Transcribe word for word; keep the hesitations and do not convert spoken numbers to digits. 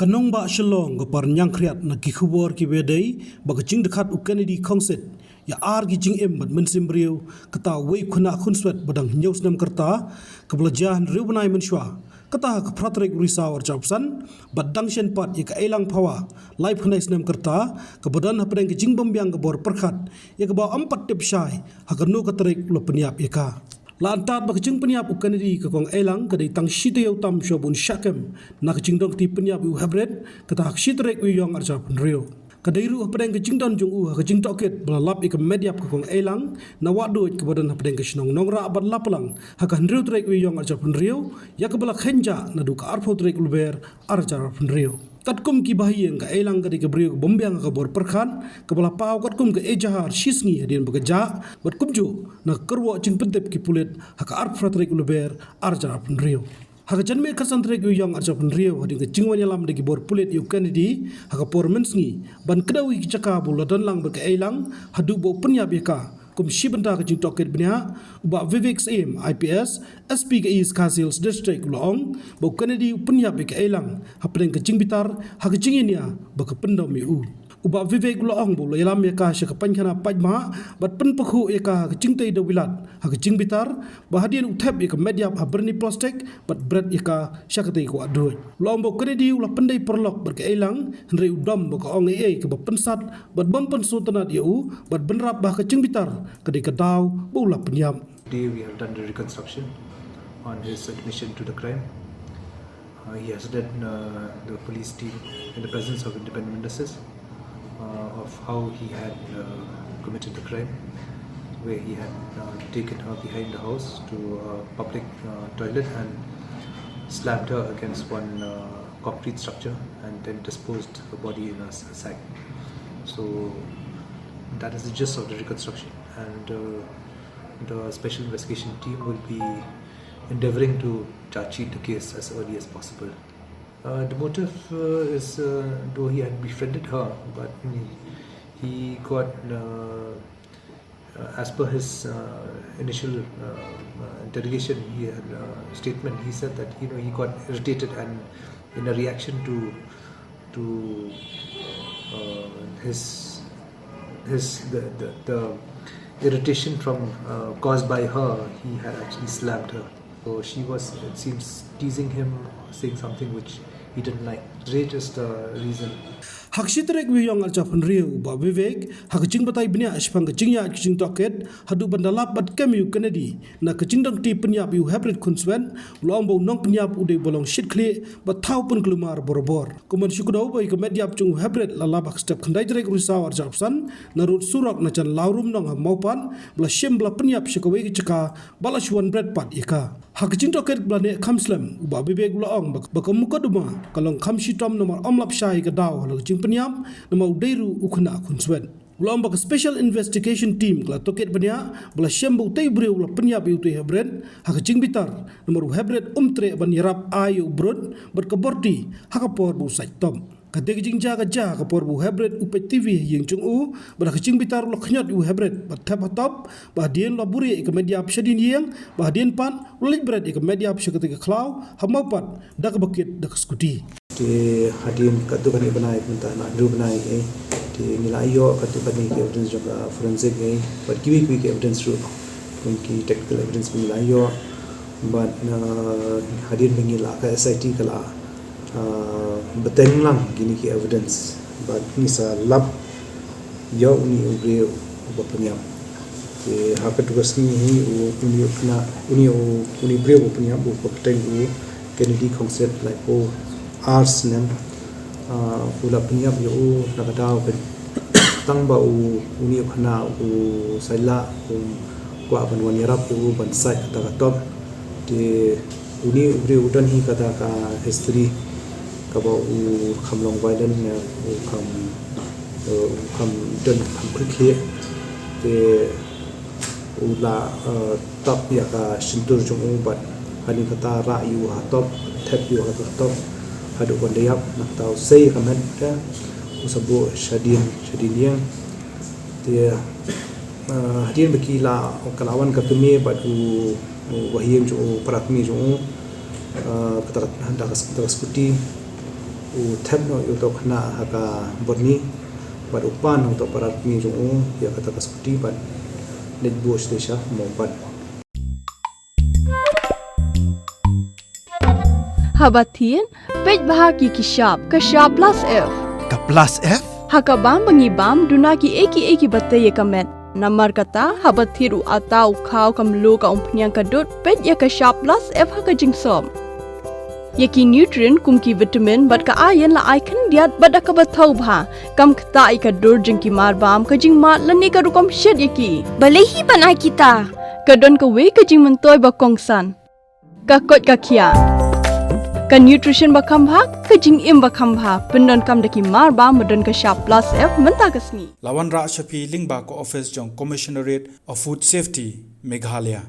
Ka nongbah Shillong ka par ñiangkhriat na ki khubor kiba dei ba ka jingdkhat u Kennedy Khongsit ïa ar ki jingim bad mynsiem briew, kata uwei u khynnah khunswet ba dang hynñiew snem ka rta, kaba la jia hynriew bnai mynshuwa, kata ha ka phra tarik u Risaw arhajar arphew san, bad dang shen pat ïa ka Eilang Phawa, laiphew khyndai snem ka rta, kaba don hapdeng ka jingbymbiang ka bor pyrkhat, ïa kaba ym pat tip shai ha kano ka tarik u la pynïap ïa ka. La antad ba ka jingpynïap u Kennedy ka kong Eilang ka dei tang shi taïew tam shuwa ba un shah kem na ka jingdon kti pynïap ïa u Hebret, kata ha ka shi tarik u Ïaïong arhajar arphew hynriew. Ka dei ruh hapdeng ka jingdon jong u ha ka jingtohkit ba la lap ïa ka met ïap ka kong Eilang na Wahduid kaba don hapdeng ka shnong Nongrah bad Laplang ha ka hynriew tarik u Ïaïong arhajar arphew hynriew, ïa kaba la khein jah naduh ka arphew tarik u Lber arhajar arphew hynriew. Katkum ki bahaïing, ka Eilang ka dei ka briew ka bymbiang ha ka bor pyrkhat, kaba la paw katkum ka ejahar shisngi hadien ba ka jah, bad kumjuh na ka kyrwoh jingpyntip ki pulit ha ka arphew phra tarik u Lber arhajar arphew hynriew. Ha ka janmiet khatsan tarik u Ïaïong arhajar arphew hynriew, hadien ka jingwanïalam da ki bor pulit ïa u Kennedy ha ka por mynsngi ban kdew ïa ki jaka ba u la don lang bad ka Eilang haduh ba u pynïap ïa ka, kum shi bynta ka jingtohkit bniah, u Bah Vivek Syiem, I P S, S P ka East Khasi Hills District, u la ong ba u Kennedy u pynïap ïa ka Eilang hapdeng ka jingbitar ha ka jingïania ba ka pyndom ïa u. U Bah Vivek u la ong ba u la ïalam ïa ka sha ka paiñkhana paidbah bad pynpakhuh ïa ka ha ka jingtei dawilat ha ka jingbitar, ba hadien u thep ïa ka met ïap ha byrni plastik bad bret ïa ka sha katei ka Wahduid. U la ong ba u Kennedy u la pyndei paralok bad ka Eilang, hynrei u dom ba ka ong ei ei kaba pynsat bad bym pynsngewtynnat ïa u, bad bynrap ba ha ka jingbitar ka dei ka daw ba u la pynïap. Today we have done the reconstruction on his admission to the crime. Uh, he has led uh, the police team in the presence of independent witnesses uh, of how he had uh, committed the crime, where he had uh, taken her behind the house to a public uh, toilet and slammed her against one uh, concrete structure and then disposed her body in a s- sack. So that is the gist of the reconstruction. And uh, the special investigation team will be endeavoring to charge sheet the case as early as possible. Uh, the motive uh, is, uh, though he had befriended her, but he, he got, uh, uh, as per his uh, initial uh, uh, interrogation, he had uh, statement. He said that you know he got irritated and, in a reaction to to uh, his his the, the, the irritation from uh, caused by her, he had actually slammed her. So she was, it seems, teasing him, saying something which he didn't like. Rage is the reason. Ha ka shi tarik u Ïaïong arhajar arphew hynriew, u Bah Vivek, ha ka jingbatai bniah shaphang ka jingïaid ka jingtohkit haduh ban da lap bad kem ïa u Kennedy na ka jingdon kti pynïap ïa u Hebret khunswet, u la ong ba u nongpynïap u dei uba long shit khlieh bad thaw pynkulmar barabor. Kumban shu kdew ba ïa ka met ïap jong u Hebret la lap ha ka step khyndai tarik u Risaw arhajar arphew san, na rud surok na jan Lawrumnong ha Mawpat, ba la shim ba la pynïap sha kawei ka jaka, bad la shu wan bret pat ïa ka. Ha ka jingtohkit ba la neh kham slem, u Bah Vivek u la ong ba, ba ka mukotduma ka long kham shitom namar ym lap shai ïa ka daw halor ka jingpynïap, namar u dei ruh u khynnah khunswet. U la ong ba ka Special Investigation Team ka la tohkit bniah ba la shem ba utei u briew u la pynïap ïa utei u Hebret ha ka jingbitar, namar u Hebret um treh ban ïarap ai ïa u Brut bad ka Borti ha ka por ba u sait top. Katei ka jingjia ka jia ha ka por ba u Hebret u peit T V ha ïing jong u, bad ha ka jingbitar u la khñiot ïa u Hebret bad thep ha top, bad hadien u la buhrieh ïa ka met ïap shadien ïing, bad hadien pat u la leit bret ïa ka met ïap sha katei ka khlaw ha Mawpat da kaba kit da ka skuti. Te hadien katto katne bnai, mynta na hynriew bnai, eh, te ngi la ïoh katto katne ki evidence jong ka forensic, eh, bad kiwei kiwei ki evidence ruh, kum ki technical evidence ba ngi la ïoh, bad, uh, hadien ba ngi la, ka S I T ka la, uh, bteng lang kine ki evidence, bad ngi sa lap ïa une u briew uba pynïap. Te ha katto ka sngi hi u, une u khynnah, une u, une u briew uba pynïap, uba kyrteng u Kennedy Khongsit, laiphew ar snem, ah, u la pynïap ïa u na ka daw ba tang ba u, une u khynnah u sait lah, u kwah ban wan ïarap ïa u ban sait kata ka top. Te une u briew u don hi kata ka history kaba u kham long violent ne, u kham, eh, u kham don, kham khuid khlieh. Te u la, eh, tap ïa ka shyntur jong u bad ha kane kata rah ïa u ha top, thep ïa u ha top haduh ban da ïap, na kata u sei ïa ka met te u sa buh shadien, shadien ïing. Te, eh, hadien ba ki la, ka la wan ka kmie bad u, u bahaïing jong u, para kmie jong u, eh, kata, da ka, da ka skuti. U thep noh ïa uto u khynnah ha ka byrni bad u pan noh uto u paralok jong u ïa kata ka scooty bad leit buh sha station mo bad. Haba thied, peit bha ki ki shap, ka shap plus F. Ka plus F? Ha ka bam ba ngi bam, duna ki ei ki ei ki ba tei ïa ka met. Namar kata, haba thied u atta, u khaw, ka mluh, ka umphniang, ka dud, peit ïa ka shap plus F ha ka jingsop. Ïa ki nutrient kum ki vitamin bad ka iron la ai khyndiat bad da kaba thaw bha. Kam ktah ïa ka dur jong ki marbam, ka jingmad lane ka rukom shet ïa ki. Balei hi ban ai kita? Ka don kawei ka jingmyntoi ba kongsan. Ka koit ka khiah. Ka nutrition ba kham bha, ka jingim ba kham bha. Pyndonkam da ki marbam ba don ka shap plus F mynta ka sngi. La wanrah sha phi lyngba ka office jong Commissionerate of Food Safety, Meghalaya.